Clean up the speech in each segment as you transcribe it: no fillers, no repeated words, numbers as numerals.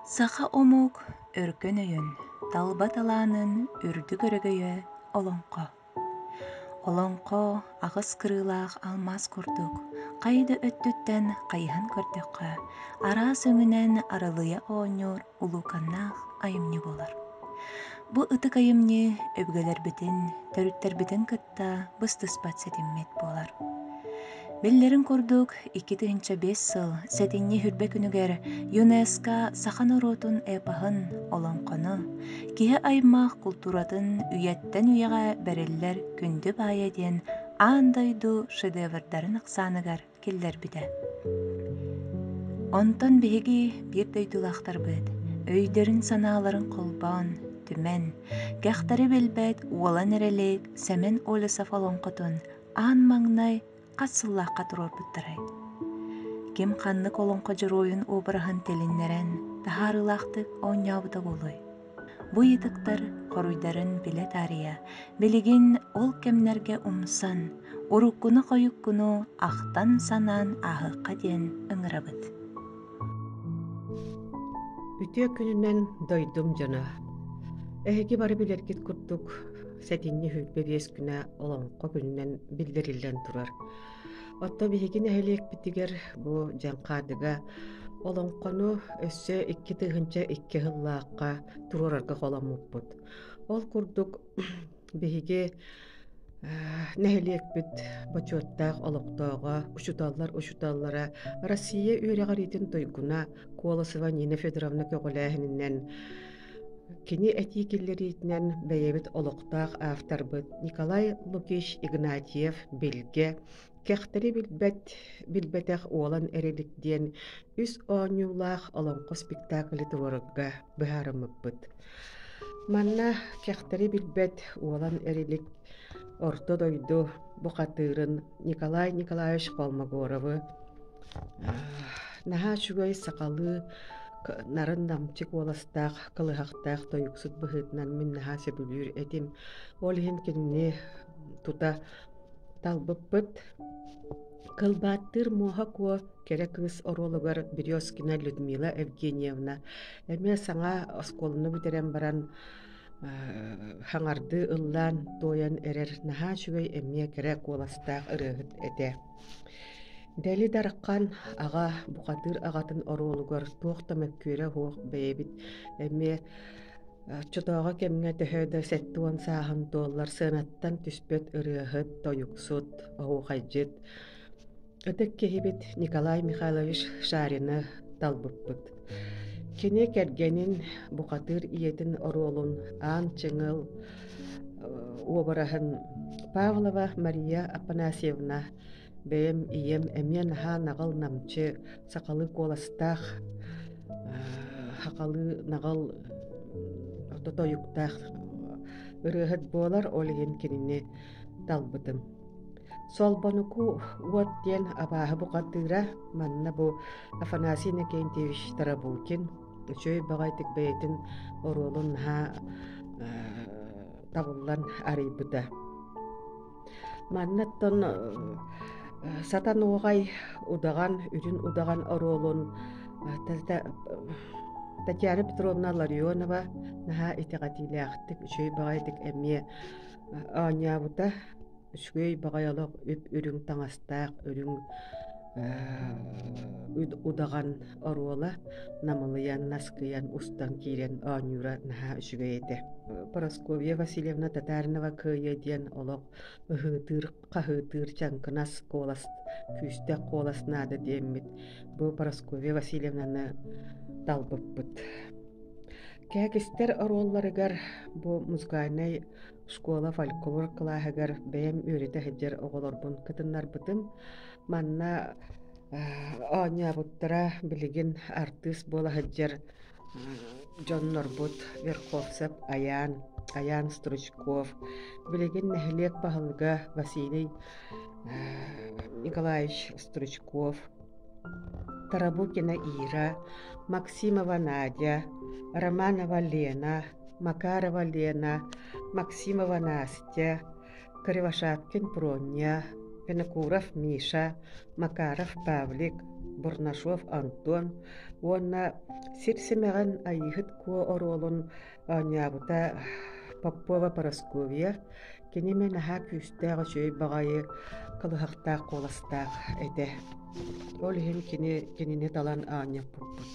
Саха омук өркөн өйүн, талба талаанын үрдүк өрөгөйө олоҥхо. Олоҥхо аҕыс кырыылаах алмаас курдук, хайа да өттүттэн хайыһан көрдөххө, араас өҥүнэн арылыйа оонньуур улууканнаах айымньы буолар. Бу ытык айымньы өбүгэлэрбитин, төрүттэрбитин кытта быстыспат ситиммит буолар. Биллэрин курдук, 2005 сыл сэтинньи хүрбэ күнүгэр ЮНЕСКО саха норуотун эпоһын, олоҥхону, киһи аймах култууратын үйэттэн үйэҕэ бэриллэр күндү баайа диэн аан дойду шедеврдарын ахсааныгар киллэрбитэ. Онтон биһиги биир дойдулаахтарбыт өйдөрүн-санааларын холбоон, түмэн, кэхтэри билбэт уолан эрэлик Сэмэн Олесов олоҥхотун аан маҥнай хас сыллаахха туруорбуттарай? Ким ханнык олоҥхо дьоруойун уобараһын тилиннэрэн, таһаарыылаахтык оонньообута буолуой? Бу ыйытыктар хоруйдарын билэ таарыйа, билигин ол кэмнэргэ умсан, уруккуну-хойуккуну ахтан-санаан ааһыахха диэн ыҥырабыт. Үтүө күнүнэн дойдум дьоно! Эһиги бары билэргит курдук, сэтинньи 25 күнэ Олоҥхо күнүнэн биллэриллэн турар. Оттон биһиги нэһилиэкпитигэр бу Дьаҥхаадыга олоҥхону өссө 2002 сыллаахха туруорарга холоммуппут. Ол курдук биһиги нэһилиэкпит бочуоттаах олохтооҕо, учууталлар учууталлара Россия үөрэҕириитин туйгуна Колосова Нина Федоровна көҕүлээһининэн кини этии киллэриитинэн бэйэбит олохтоох авторбыт Николай Лукич Игнатьев «Билгэ, кэхтэри билбэт, билбэтэх уолан эрэлик» диэн үс оонньуулаах олоҥхо спектаклы туруорарга быһаарыммыппыт. Манна кэхтэри билбэт уолан эрилик Орто дойду бухатыырын Николай Николаевич Холмогоровы наһаа үчүгэй сахалыы нарын-намчы куоластаах, кылыһахтаах тойуксут быһыытынан мин наһаа сөбүлүүр этим. Ол иһин кинини тута талбыппыт. Кылбааттыыр Муоһа Куо кэрэ кыыс оруолугар Березкина Людмила Евгеньевна эмиэ саҥа оскуоланы бүтэрэн баран хаҥардыы ыллаан туойан эрэр наһаа үчүгэй эмиэ кэрэ куоластаах ырыаһыт этэ. Дэли Дархан аҕа бухатыыр аҕатын оруолугар туох да мөккүөрэ суох бэйэбит эмиэ оччотооҕу кэмҥэ төһө да 70 сааһын туоллар сыанаттан түспэт ырыаһыт, тойуксут, оһуохайдьыт ытык киһибит Николай Михайлович Шарины талбыппыт. Кини кэргэнин бухатыыр ийэтин оруолун Аан Чыҥыл уобараһын Павлова Мария Афанасьевна бэйэм ийэм эмиэ наһаа наҕыл-намчы сахалыы куоластаах сахалыы наҕыл тотойуктаах ырыаһыт буолар, ол иһин кинини талбытым. Солбонуку уот диэн абааһы бухатыыра манна бу Афанасий Иннокентьевич Тарабукин үчүгэй баҕайытык бэйэтин оруолун наһаа табыллан арыйбыта. Маннаттан Сатан Уоҕай удаҕан, үрүн удаҕан оруолун Татьяна Петровна Ларионова наһаа итэҕэтиилээхтик, үчүгэй баҕайытык эмиэ оонньообута. Үчүгэй баҕайы олох үп-үрүҥ таҥастаах, үрүҥ удаҕан оруола намылыйан, наскыйан, устан киирэн оонньуура наһаа үчүгэй этэ. Парасковья Васильевна Татаринова Кыайыы диэн олох ыһыытыыр, хаһыытыыр чаҥкынас куолас, күүстээх куолас наада диэммит бу Парасковья Васильевнаны талбыппыт. Кээкистэр оруолларыгар бу музыкальнай школа фольклор кылааһыгар бэйэм үөрэтэ сылдьар оҕолорбун кытыннарбытым. Манна оонньообуттара билигин артыыс буола сылдьар дьоннорбут Верховцев Айаан, Айаан Стручков, билигин нэһилиэк баһылыга Василий Николаевич Стручков, Тарабукина Ира, Максимова Надя, Романова Лена, Макарова Лена, Максимова Настя, Кривошапкин Проня, Винокуров Миша, Макаров Павлик. Бурнашов Антон уонна сир симэҕин Айыыһыт Куо оруолун оонньообута Попова Парасковья. Кини эмиэ наһаа күүстээх үчүгэй баҕайы кылыһахтаах куоластаах этэ. Ол иһин кини кинини талан оонньоппуппут.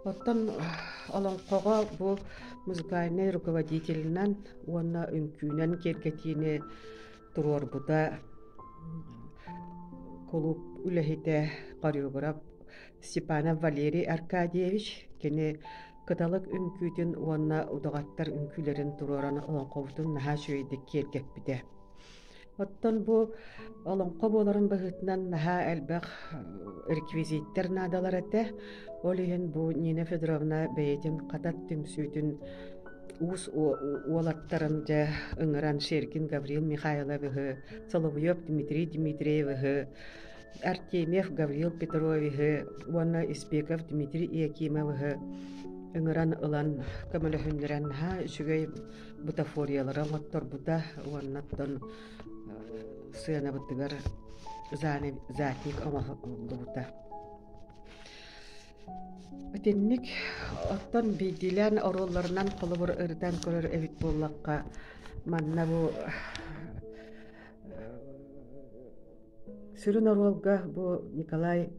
Оттон олоҥхоҕо бу музыкальнай руководителинэн уонна үҥкүүнэн киэргэтиини туруорбута кулууп үлэһитэ хореограф Степанов Валерий Аркадьевич. Кини кыталык үҥкүүтүн уонна удаҕаттар үҥкүүлэрин туруоран олоҥхобутун наһаа үчүгэйдик киэргэппитэ. Оттон бу олоҥхо буоларын быһыытынан наһаа элбэх реквизиттэр наадалар этэ. Ол иһин бу Нина Федоровна бэйэтин Хатат түмсүүтүн уус уолаттарын дьэ ыҥыран Шергин Гаврил Михайловиһы, Соловьев Дмитрий Дмитриевиһы, Артемьев Гаврил Петровиһы уонна Испеков Дмитрий Якимовиһы ыҥыран ылан көмөлөһүннэрэн наһаа үчүгэй бутафориялары оҥотторбута уонна оттон сыанабытыгар затник оҥоһуллубута. Итинник оттон биирдиилээн оруолларынан холобур ырытан көрөр эбит буоллахха манна бу Сүрүн оруолга бу Николай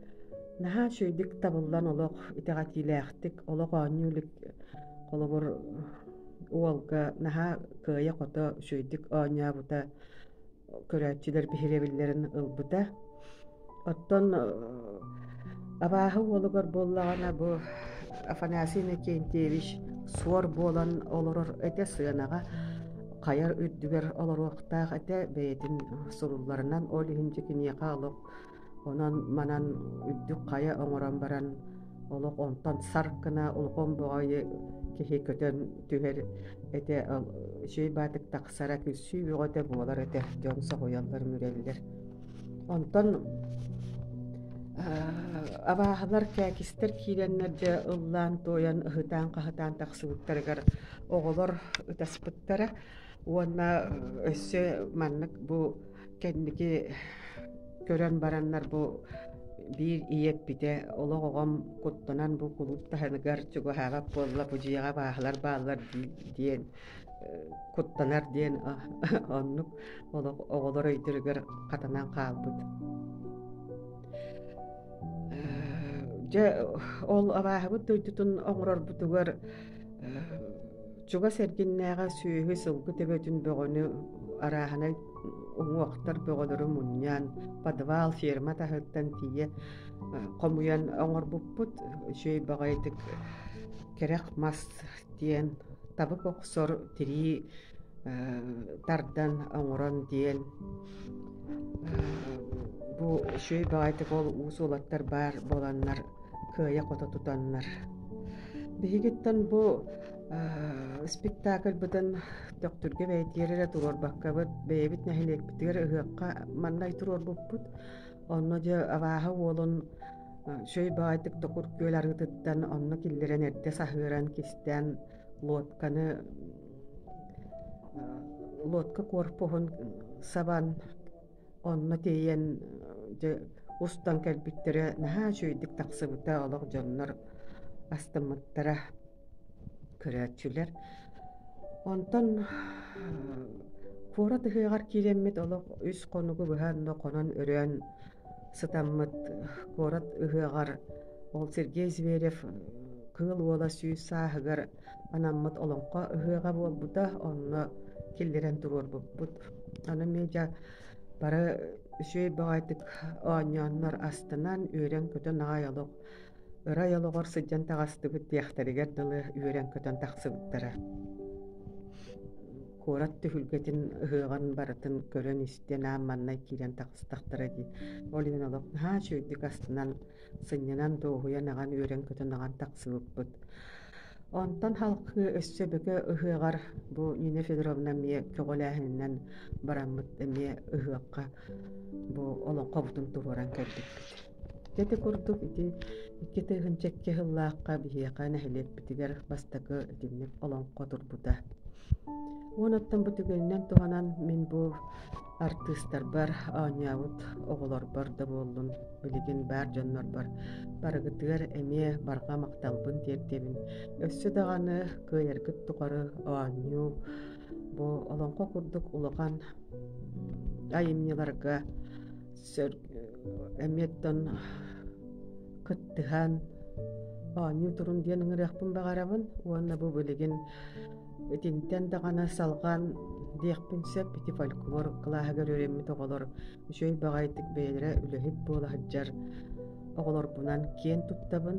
наһаа үчүгэйдик табыллан олох итэҕэтиилээхтик олох оонньуу илик холобур уолга наһаа кыайа-хото үчүгэйдик оонньообута көрөөччүлэр биһирэбиллэрин ылбыта. Оттон абааһы уолугар буоллаҕына бу Афанасий Иннокентьевич суор буолан олорор этэ сыанаҕа хайа үрдүгэр олоруохтаах этэ бэйэтин сурулларынан ол иһин дьэ киниэхэ олох онон манан үрдүк хайа оҥорон баран олох онтон сар гына улахан бөҕөйү киһи көтөн түһэр этэ үчүгэй баатык тахсара күлсүү бөҕөтө буолар этэ дьон соһуйаллар мүрэллэр онтон абааһылар кээкистэр киирэннэр дьэ ыллаан туойан ыһытаан хаһытаан тахсыбыттарыгар оҕолор ытаспыттара уонна өссө маннык бу кэнники көрөн бараннар бу биир ийэ эппитэ олох оҕом куттанан бу кулууп таһыныгар чугаһаабат буолла бу дьиэҕэ абааһылар бааллар диэн куттанар диэн оннук олох оҕолор өйдөрүгэр хатанан хаалбыт. Дьэ ол абааһыбыт дойдутун оҥорорбутугар чугас эргиннээҕи сүөһү сылгы төбөтүн бөҕөнү арааһынай уҥуохтар бөҕөлөрү мунньан подвал ферма таһыттан тиийэ хомуйан оҥорбуппут үчүгэй баҕайытык кэрэх мас диэн табык охсор тирии тардан оҥорон диэн бу үчүгэй баҕайытык ол уус уолаттар баар буоланнар кыайа-хото тутаннар. Биһигиттэн бу спектакльбытын Төхтүргэ бэйэтигэр эрэ туруорбаккабыт, бэйэбит нэһилиэкпитигэр ыһыахха маннай туруорбуппут. Онно дьэ абааһы уолун үчүгэй баҕайытык Токур күөл арыытыттан онно киллэрэн эрдэ саһыаран кистээн лодканы лодка корпуһун сабан Онно тиийэн дьэ устан кэлбиттэрэ наһаа үчүгэйдик тахсыбыта олох дьоннор астыммыттара көрөөччүлэр. Онтон куорат ыһыаҕар киирэммит олох үс хонугу быһа онно хонон өрөөн сытаммыт куорат ыһыаҕар ол Сергей Зверев Кыыл Уола сүүс сааһыгар анаммыт олоҥхо ыһыаҕа буолбута, онно киллэрэн туруорбуппут. Аны медиа бары үчүгэй баҕайытык оонньооннор астынан, үөрэн-көтөн аҕай олох ырай олоҕор сылдьан таҕыстыбыт диэхтэригэр дылы үөрэн-көтөн тахсыбыттара. Куорат түһүлгэтин ыһыаҕын барытын көрөн-истэн аан маннай киирэн таҕыстахтара дии. Ол иһин олох наһаа үчүгэйдик астынан сынньанан дуоһуйан аҕан үөрэн-көтөн аҕан тахсыбыппыт. Онтон халкыы өссө бөкө ыһыаҕар бу Нина Федоровна эмиэ көҕүлээһининэн бараммыт эмиэ ыһыахха бу олоҥхобутун туруоран кэлбиппит. Ити курдук ити 2002 сыллаахха биһиэхэ нэһилиэкпитигэр бастакы итинник олоҥхо турбута. Уонуттан бу түгэнинэн туһанан мин бу Артыыстарбар, оонньообут оҕолорбор да буоллун, билигин баар дьоннорбор барыгытыгар эмиэ барҕа махталбын тиэрдэбин. Өссө даҕаны кыайаргыт тухары оонньуу бу олоҥхо курдук улахан айымньыларга эмиэттэн кыттыһан оонньуу турун диэн ыҥырыахпын баҕарабын уонна бу билигин итинтэн даҕаны салҕаан диэхпин сөп ити фольклор кылааһыгар үөрэммит оҕолор үчүгэй баҕайытык бэйэлэрэ үлэһит буола сылдьар оҕолорбунан киэн туттабын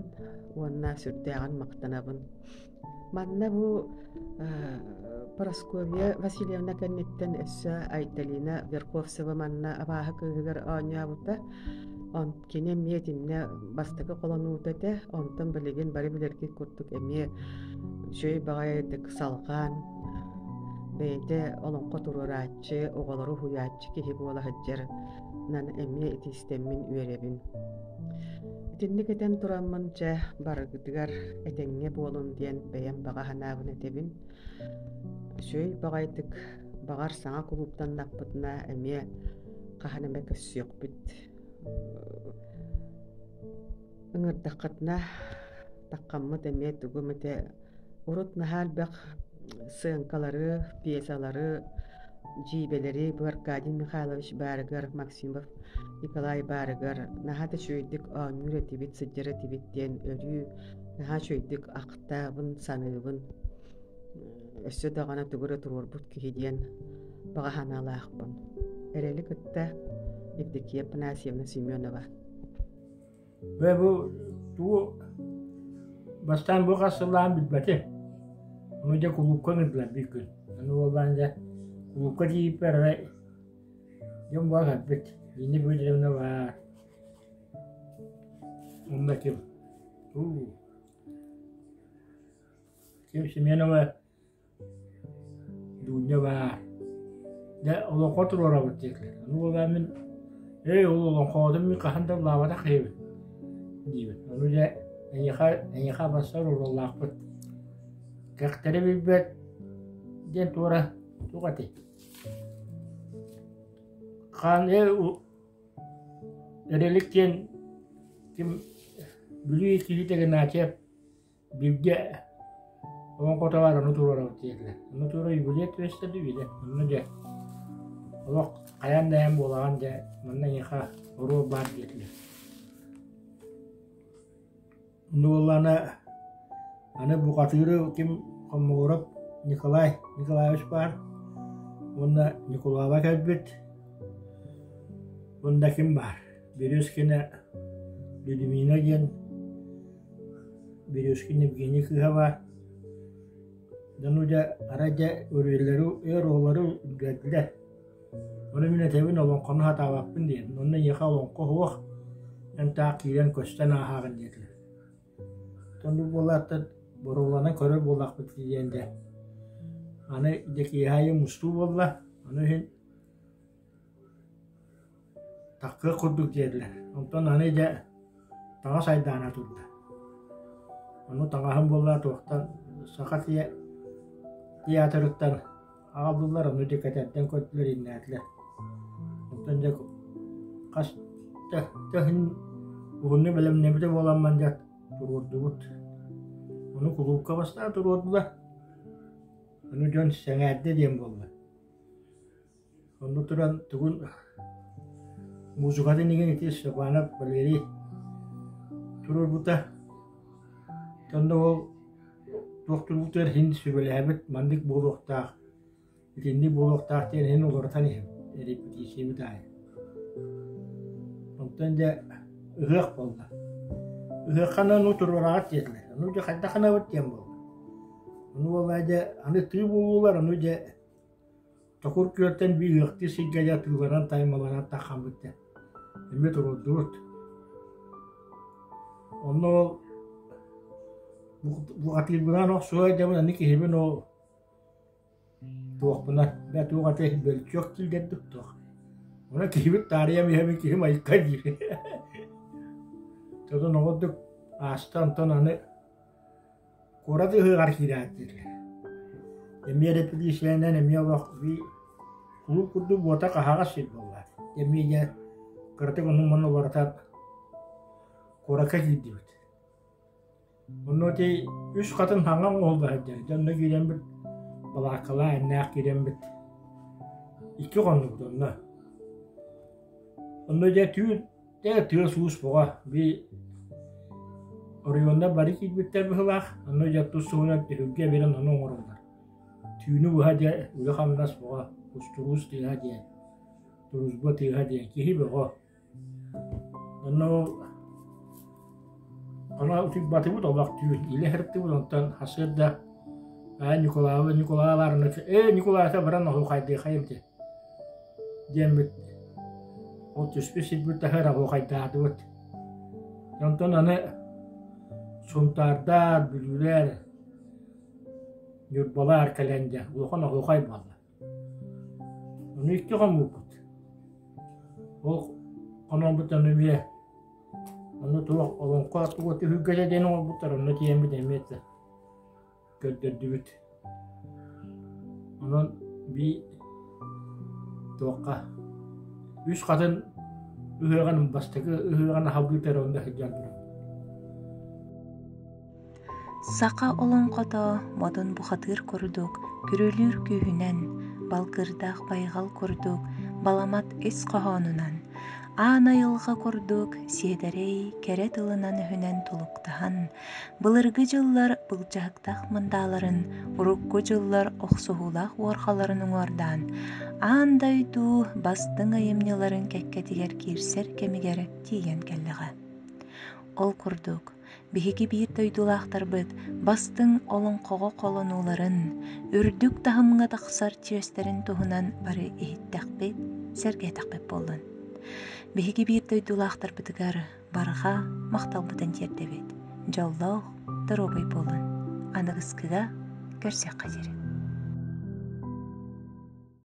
уонна сүрдээҕин махтанабын. Манна бу Парасковья Васильевна кэнниттэн өссө Айталина Верховцева манна абааһы кыыһыгар оонньообута. Кини эмиэ итиннэ бастакы холонуута этэ, онтон билигин бары билэргит курдук эмиэ үчүгэй баҕайытык салҕаан бэйэтэ олоҥхо туруорааччы, оҕолору уһуйааччы киһи буола сылдьарынан эмиэ итиистэммин үөрэбин. Итинник этэн тураммын чэ барыгытыгар этэҥҥэ буолун диэн бэйэм баҕа санаабын этэбин. Үчүгэй баҕайытык баҕар саҥа кулууптаннахпытына эмиэ хаһан эмэ көрсүөхпүт. Ыҥырдаххытына таххаммыт эмиэ тугу эмэтэ урут наһаа элбэх сыаҥкалары, пьесалары, дьиибэлэри бу Аркадий Михайлович баарыгар, Максимов Николай баарыгар наһаа да үчүгэйдик оонньуур этибит, сылдьар этибит диэн өрүү наһаа үчүгэйдик ахтабын, саныыбын. Өссө даҕаны тугу эрэ туруорбут киһи диэн баҕа санаалаахпын. Эрэли кытта Евдокия Афанасьевна Семенова. Бу тугу бастаан бу хас сыллаан билбэтим. Ону дьэ кулуупка ыҥырдылар биир күн. Аны уоллаан дьэ кулуупка тиийбиппэр арай дьон буола кэлбит. Инни Федоровна баар. Онно ким? Уу Ким Семенова Дуунньа баар. Дьэ олоҥхо туруорабыт диэтилэр. Ону буоллаҕа мин ээ ол олоҥхоҕутун мин хаһан да ыллаабатах киһибин диибин. Ону дьэ эйиэхэ эйиэхэ барсар оруоллаахпыт. Кэхтэри билбэт диэн туора туох этэй? Хаан ээ Эрэлик диэн ким Бүлүү киһитэ Игнатьев Бииргэ олоҥхото баар ону туруорабыт диэтилэр. Ону туора юбилей түбэстэ дуу Онно дьэ олох хайаан да эн буолаҕын дьэ манна эйиэхэ оруол баар диэтилэр. Онно буоллаҕына аны бухатыыры ким Хоммогуров Николай Николаевич баар уонна Ньукулааба кэлбит. Уонна ким баар? Березкина Людмила диэн Березкин Евгений кыыһа баар. Дьону дьэ арай дьэ өрүөллэри өр оҕолору үргээтилэр. Ону мин этэбин олоҥхону сатаабаппын диэн. Онно эйиэхэ олоҥхо суох, эн таах киирэн көстөн ааһааҕын диэтилэр. Оннук буолааттан боруобаланан көрөр буоллахпыт диэн дьэ. Аны дьэ киэһэ аайы мустуу буолла. Ону иһин Таккыах курдук диэтилэр. Онтон аны дьэ таҥас айдаана турда. Ону таҥаһым буолла туохтан Саха театрыттан аҕаллылар, ону дьэ кэтэрдэн көрдүлэр, иннээтилэр. Онтон дьэ хас да иһин уһуннук бэлэмнэммитэ буоламмын дьэ туруордубут. Ону кулуупка бастаан туруордулар. Ону дьон сэҥээрдэ диэн буолла. Онно туран тугун музыкатын игин ити Степанов Валерий туруорбута. Онно ол туох турбутугар иһин сүбэлээбит маннык буолуохтаах, итинник буолуохтаах диэн иһин уларытан иһин репетициябыт аайы. Онтон дьэ ыһыах буолла. Ыһыахха ону туруораҕыт диэтилэр. Ону дьэ хайдах гынабыт диэн буолла. Ону буолла дьэ аны тыы буолуулар, ону дьэ Токур күөлтэн биир ыһыахтыы сиргэ дьэ тыыланан таймаланан таххаммыт дьэ эмиэ туруордубут. Онно ол бухатыырбынаан охсуһа сылдьабын аны киһибин ол туохпунан бля туох этэй бөлчүөх киллэрдик туох. Онон киһибит таарыйам иһэбин киһим айыкка диир. Тотон оҕордук ааста онтон аны Куорат ыһыаҕар киирээт диэтилэр. Эмиэ репетициянан эмиэ олох Кулууп курдук буотах аһаҕас сир буолла. Эмиэ дьэ кыратык онон-манан уларытан куоракка киирдибит. Онно ити үс хатын хаҥа оҥоһулла сылдьар. Дьэ онно киирэммит балааккалаах эннээх киирэммит икки хоннубут онно. Онно дьэ түүн дьэ тыас-уус буҕа би оройуоннар бары киирбиттэр быһыылаах. Онно дьэ тус туһунан түһүлгэ биэрэн ону оҥороллор. Түүнү быһа дьэ үлэ-хамнас бөҕө, устуруус тыаһа диэн, дружба тыаһа диэн киһи бөҕө. Онно ол аны утуйбатыбыт олох түүн илэ сырыттыбыт онтон сарсыарда аа Ньукулаабы Ньукулаа баарына ээ Ньукулаата баран оһуохайдыахайым дии диэммит ол түспүт сирбит таһыгар оһуохайдаатыбыт. Онтон аны Сунтаардар, Бүлүүлэр Ньурбалаар кэлэн дьэ улахан оһуохай буолла. Ону икки хоммуппут. Ол хономмут ону эмиэ ону туох олоҥхо тугу түһүлгэтэ диэн оҥорбуттар онно тиийэммит эмиэ да көрдөрдүбүт. Онон бии туохха үс хатын ыһыаҕын бастакы ыһыаҕын аһалгыытар онно сылдьан туран. Саха олоҥхото модун бухатыыр курдук күрүлүүр күүһүнэн, балкырдаах байҕал курдук баламат ис хоһоонунан, аан айылҕа курдук сиэдэрэй кэрэ тылынан-өһүнэн тулуктаһан, былыргы дьыллар былдьаһыктаах мындааларын, урукку дьыллар охсуһуулаах уорҕаларын уҥуордаан, аан дойду бастыҥ айымньыларын кэккэтигэр киирсэр кэмигэр тиийэн кэллэҕэ. Ол курдук, биһиги биир дойдулаахтарбыт бастыҥ олоҥхоҕо холонууларын, үрдүк таһымҥа тахсар чиэстэрин туһунан бары иһиттэхпит, сэргээтэхпит буоллун. Биһиги биир дойдулаахтарбытыгар барҕа махталбытын тиэрдэбит. Дьоллоох, доруобай буолун. Аныгыскыга көрсүөххэ диэри.